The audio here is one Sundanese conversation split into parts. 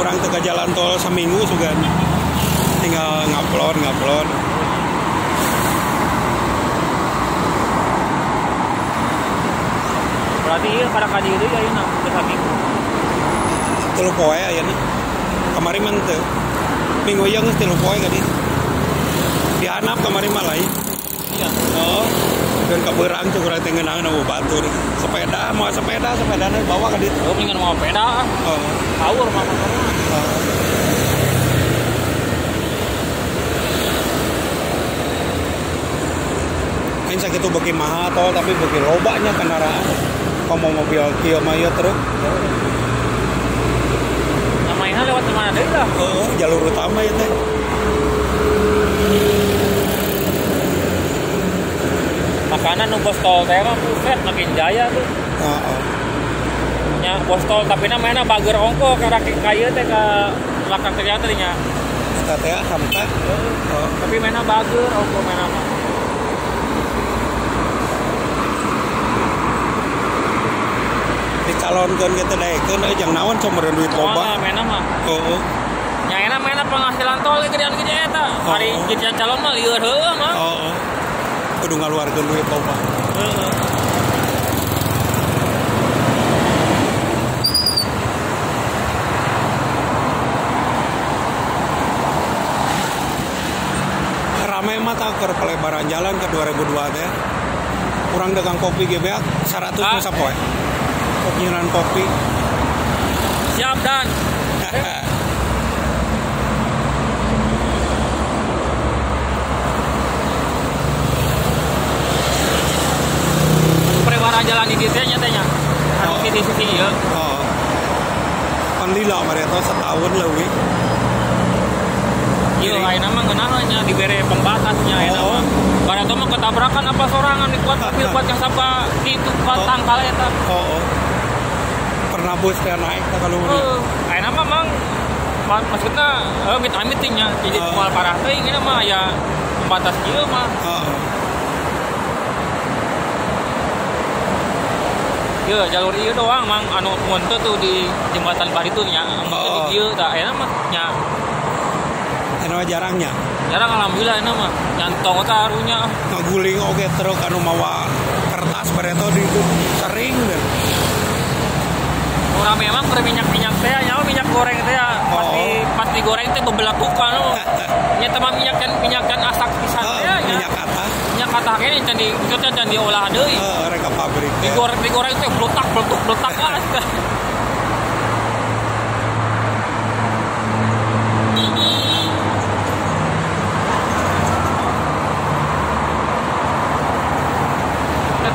Urang teu ka jalan tol saminggu sugan. Tinggal ngupload. Berarti ieu kada ka dieu deui ayeuna geus saminggu. 3 poe ayeuna. Kamari mah teu. Minggu ieu geus 3 poe ka dieu. Dihanap kamari mah lain. Iya. Oh. Dan kabeurang cuk urang teh ngeunangan mau batur. Sepeda, mau sepeda, sepedana bawa ka ditu. Oh, mendingan mau sepeda. Oh. Power mah motor. Oh. Lain sakitu beuki mahal tol tapi beuki lobanya kendaraan. Komo mobil kieu mah ieu truk. Namanya lewat mana deui lah? Heeh, jalur utama ieu teh. Makanan nu bos tol teh mah buset makin jaya tuh. Heeh. Nya bos tol tapi na mainna bager ongko ka ieu teh ka belakang teh teh nya. Eta teh hamka. Heeh. Tapi mainna bager ongko mainna mah. Dicalonkeun ge teh daekeun euy jang naon sumber duit loba. Moal mainna mah. Heeh. Nya enak mainna penghasilan tol gedean gede eta. Hari jadi calon mah lieur heueuh mah. Heeh. Kudu ngaluarkeun duit loba. Heeh. Rame mah tah keur pelebaran jalan ke 2002 teh. Urang dagang kopi ge beak 100 nu sapoe. Kopinan kopi. Siap dan. Pelebaran jalan di dieu nya teh nya. Anu sisi-sisi ieu. Oh. Pan lila mah eta setahun leuwih. Ieu ayeuna mah ngeunah nya dibere pembatasnya ayeuna mah. Bareto mah ketabrakan apa sorangan di kuat mobil kuat yang sapa di itu kuat tangkal eta. Oh. Pernah bus teh naik teh kalau ayeuna mah mang maksudna amit-amit nya jadi moal parah teh ieu mah aya pembatas ieu mah. Heeh. Ieu jalur ieu doang mang anu mun teu tuh di jembatan baritu nya mun teu di dieu tah ayeuna mah nya. Anu jarangnya. Jarang alhamdulillah ini mah nyantong teh arunya. Ngaguling oge truk anu mawa kertas bareto di itu sering deh. Urang memang keur minyak-minyak teh nyawa minyak goreng teh pas digoreng teh bebelakukan oh. Nya teh mah minyak kan asak pisan teh nya. Minyak atah. Minyak atah kene can di maksudnya can diolah deui. Heeh, rek ka pabrik. Digoreng teh bletak-bletuk-bletak ah.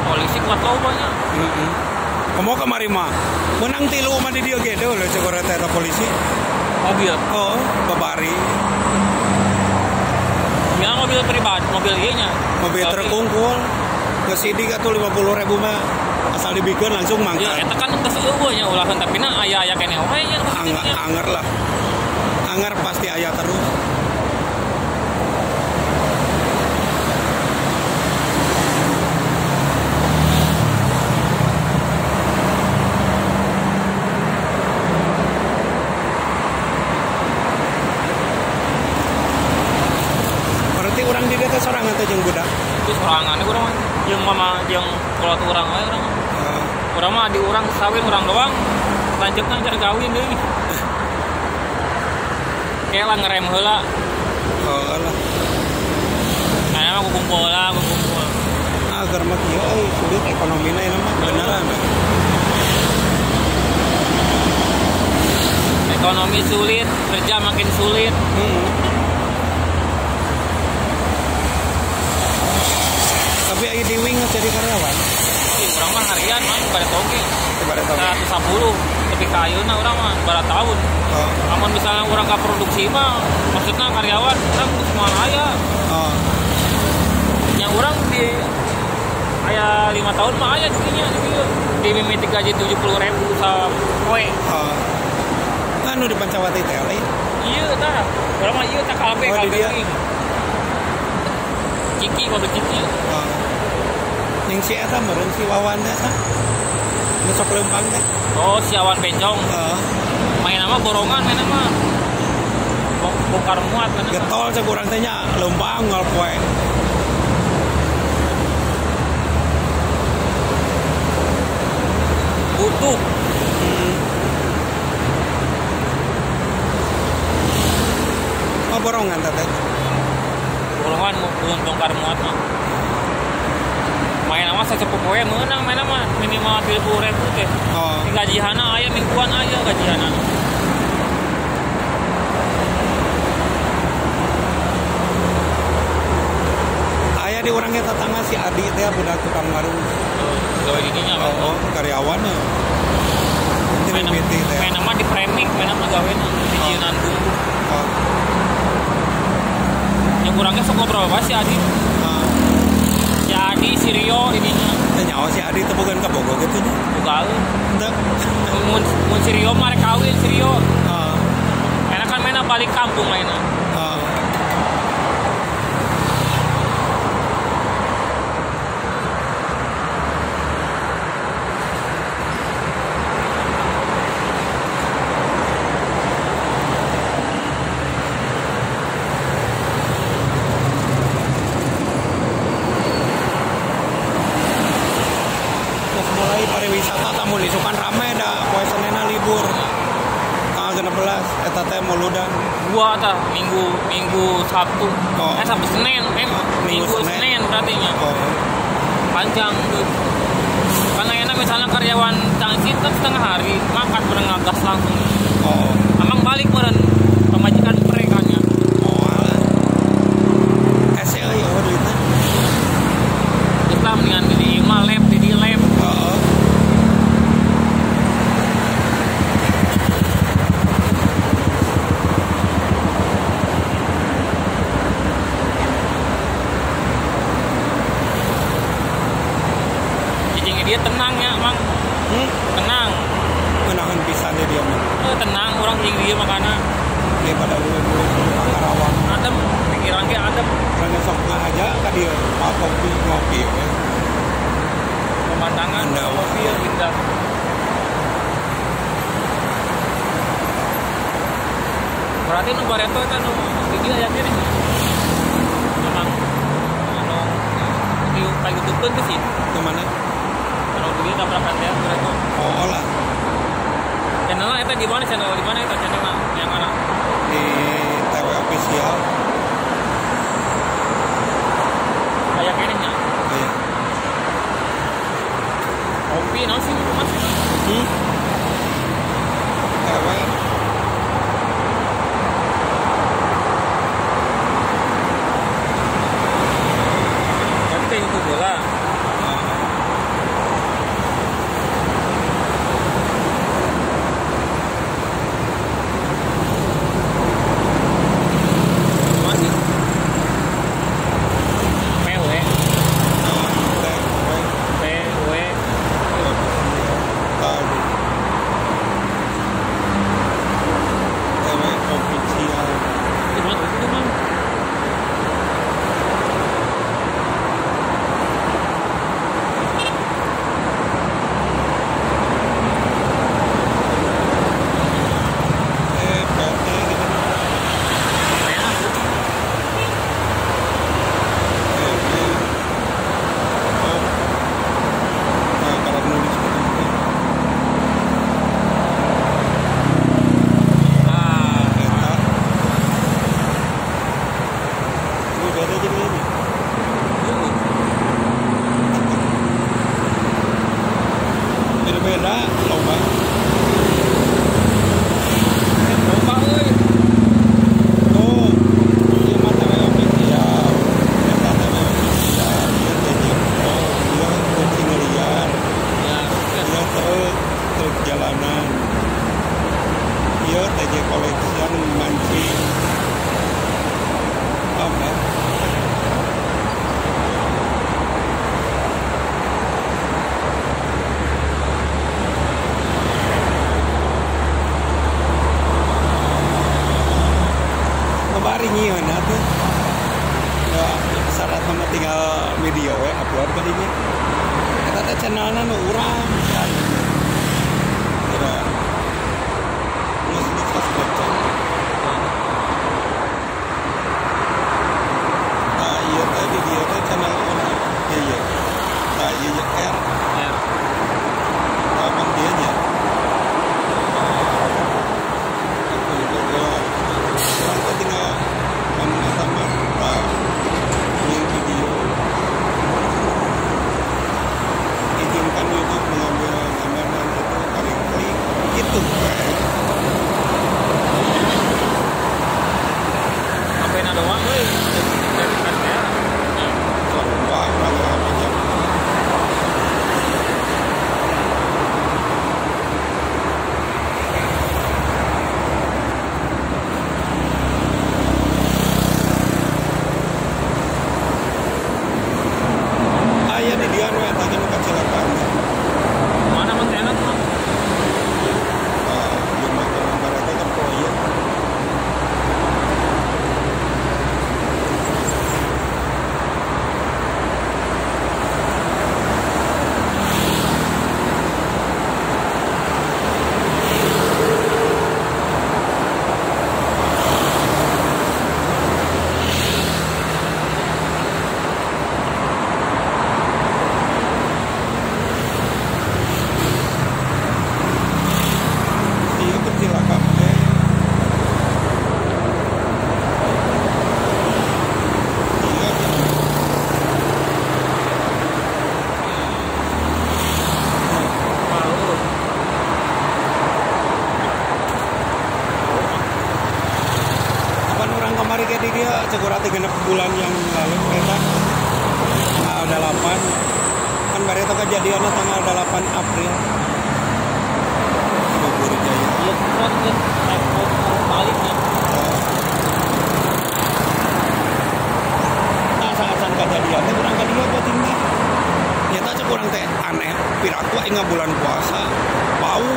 Polisi kuat lobanya. Heeh. Komo kamari mah menang 3 mah di dieu ge deui lho cek urang teh eta polisi. Mobil. Oh, babari. Ya mobil pribadi, mobil ieu nya. Mobil truk unggul. Geus sidik atuh 50.000 mah asal dibikeun langsung mangkat. Ya eta kan geus eueuh nya ulahan tapi na aya-aya keneh wae nya. Anger lah. Anger pasti aya terus. Urang di dieu teh sorangan teh jeung budak. Itu sorangan urang mah jeung mama jeung kolot urang wae urang. Urang mah di urang kawin urang doang. Lanceukna can kawin deui. Kayak lah ngerem heula. Oh lah. Aya mah kukumpul lah, kukumpul. Ah, keur mah kieu euy sulit ekonomina ieu mah beneran. Ekonomi sulit, kerja makin sulit. Tapi aya di wing jadi karyawan. Ih, urang mah harian mah bare toge. Bare toge. 110 tapi ka ayeuna urang mah bara tahun. Oh. Amun misalnya urang ka produksi mah maksudna karyawan urang geus moal aya. Oh. Yang urang di aya 5 tahun mah aya di dinya di dieu. Di mimiti gaji 70.000 sapoe. Oh. Anu di Pancawati teh lain. Ieu tah. Urang mah ieu tah KB oh, KB. Ciki mobil ciki. Oh. Yang si eta meureun si Wawan teh sa. Nu sok leumpang teh. Oh, si Awan Bencong. Heeh. Main nama borongan main nama. Bongkar muat main nama. Getol cek urang teh nya leumpang ngal poe. Butuh. Oh borongan teh. Borongan mun bongkar muat mah. Main nama sacepu poe meunang main nama minimal 30.000 teh. Oh. Gajihana aya mingguan aya gajihana. Aya di urang tetangga si Adi teh budak tukang warung. Gawe di dinya. Oh, karyawan ya. Main nama di premik, main nama gawena di jieunan bumbu. Oh. Yang kurangnya sok ngobrol apa si Adi? Si Adi, si Rio ininya. Nyawa si Adi teh bogan ka Bogor gitu nya. Bogaeun. Henteu. Mun si Rio mah rek kawin si Rio. Enak kan mainna balik kampung mainna. Pariwisata tamu lisukan rame dah poe Senena libur. Tanggal 16 eta teh muludan. Gua tah minggu Sabtu. Oh. Sabtu Senin, minggu Senin berarti nya. Oh. Panjang tuh. Karena enak misalnya karyawan Cangcin kan setengah hari makan bareng ngagas langsung. Oh. Emang balik meureun pamajikan mereka nya. Oh. Ese euy eueuh duitna. Geus lah mendingan di imah lab di lab. Heeh. Dia tenang ya, Mang. Tenang. Menangan pisannya dia, Mang. Tenang, orang jeung dia makana. Daripada ulun-ulun ka Karawang. Adem, pikiran ge adem. Urang sok ngahaja ka dieu, kopi ngopi we. Pemandangan kopi yang indah. Berarti nu bareto eta nu di dieu aya kene. Memang anu di YouTube teh sih. Ke mana? Kalau dia tabrakan teh berarti. Oh lah. Channelnya eta di mana channel di mana eta channelna yang mana? Di TW Official. Kayak kene nya. Iya. Kopi naon sih Mas? TW. Tapi itu bola. Beda-beda lomba. Lomba euy. Tuh, ieu mah TW Official. Eta TW Official, ieu TJ Pro, ieu kucing liar. Ya, ieu truk jalanan. Ieu TJ Collection mancing. Apa? Bari nyieun atuh. Ya, syaratna mah tinggal video we upload ka dinya. Eta teh channelna nu urang kan. Kira ge di dieu cek urang teh 6 bulan yang lalu eta tanggal 8 kan bari eta kejadianna tanggal 8 April. Bogor Jaya. Ieu kuat geus balik nya. Nah, saat-saat kejadian teh urang ka dieu penting teh. Nyata cek urang teh aneh piraku aing bulan puasa bau.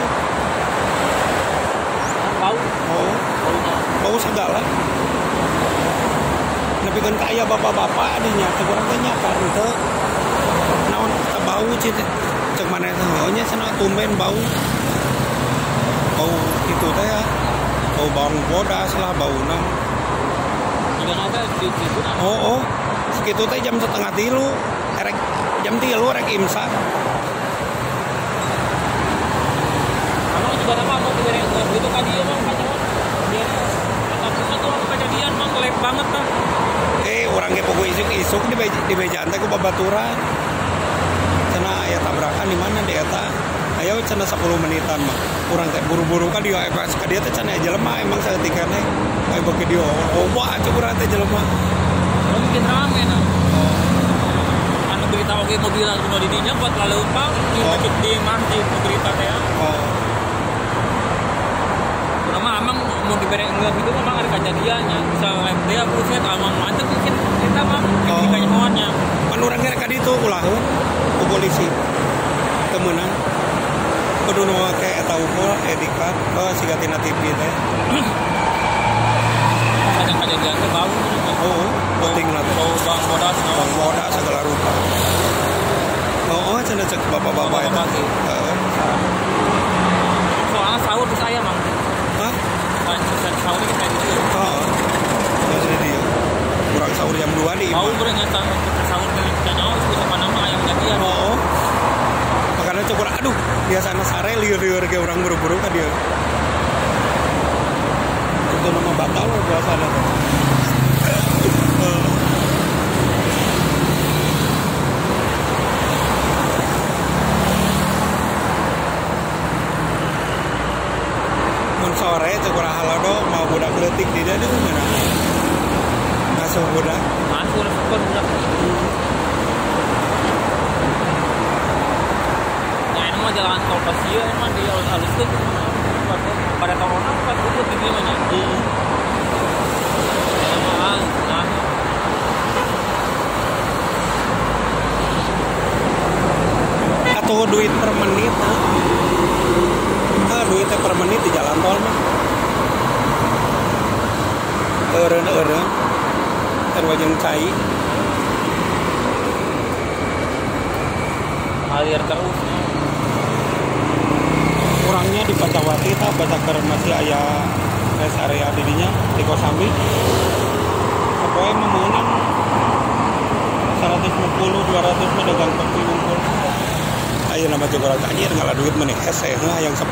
Bau. Oh, bau segala. Nepikeun ka aya bapak-bapak dinya teh urang teh nya ka henteu. Naon teh bau cek maneh teh heuh nya cenah tumben bau. Bau kitu teh ya. Bau bawang bodas lah bauna. Oh, oh. Segitu teh jam 2:30 erek jam 3 rek imsak. Emang juga nama mau diberi gitu kan dia mah kan dia atau kejadian mah ngelep banget tah. Urang ge pogo isuk-isuk di bejaan teh ku babaturan. Cenah aya tabrakan di mana di eta? Ayo cenah 10 menitan mah. Urang teh buru-buru ka dieu ka dieu teh cenah jelema emang saeutik keneh. Aya beuki dieu loba atuh urang teh jelema. Mungkin rame nah. Anu berita oge mobil anu di dinya buat laleumpang di masjid di masjid berita teh. Oh. Urang mah amang mau dibere enggak gitu memang ada kejadiannya bisa ngelem dia buset amang macet mungkin kita mah oh. Kanyahoannya. Pan urang ge ka ditu ulaheun ku polisi. Teu meunang. Kudu nu make eta ukur edikat oh siga tina TV teh. Ada kejadian teh bau. Oh, penting lah teh. Bau bang bodas, bang bodas segala rupa. Oh, oh cenah cek bapak-bapak eta. Heeh. Soalnya sahur terus aya mang. Hah? Sahur kita di dieu. Heeh. Terus di dieu. Kurang sahur jam 2 di imah. Bau urang sahur teh nyaho geus nama aya kejadian. Oh. Makanya cek urang aduh, biasana sare lieur-lieur ge urang buru-buru ka dieu. Itu nama batal puasana teh. Mun sore cek urang halodo mau budak leutik di dieu deui meunang. Masuk budak. Masuk resepkeun budak. Nah, ini mah jalan tol Pasir emang di alus-aluskeun pada corona pas itu di dieu mah nya. Nah. Atau duit per menit, nah, duitnya per menit di jalan tol mah. Eureun-eureun terwajeng cai. Ngalir terus. Kurangnya di Pancawati tah baca masih aya rest area di dinya di Kosambi. Pokoke memeunang 150 200 mah dagang kopi unggul. Ayeuna mah jeung urang anjir ngalah duit meneh hese heuh hayang 10.000.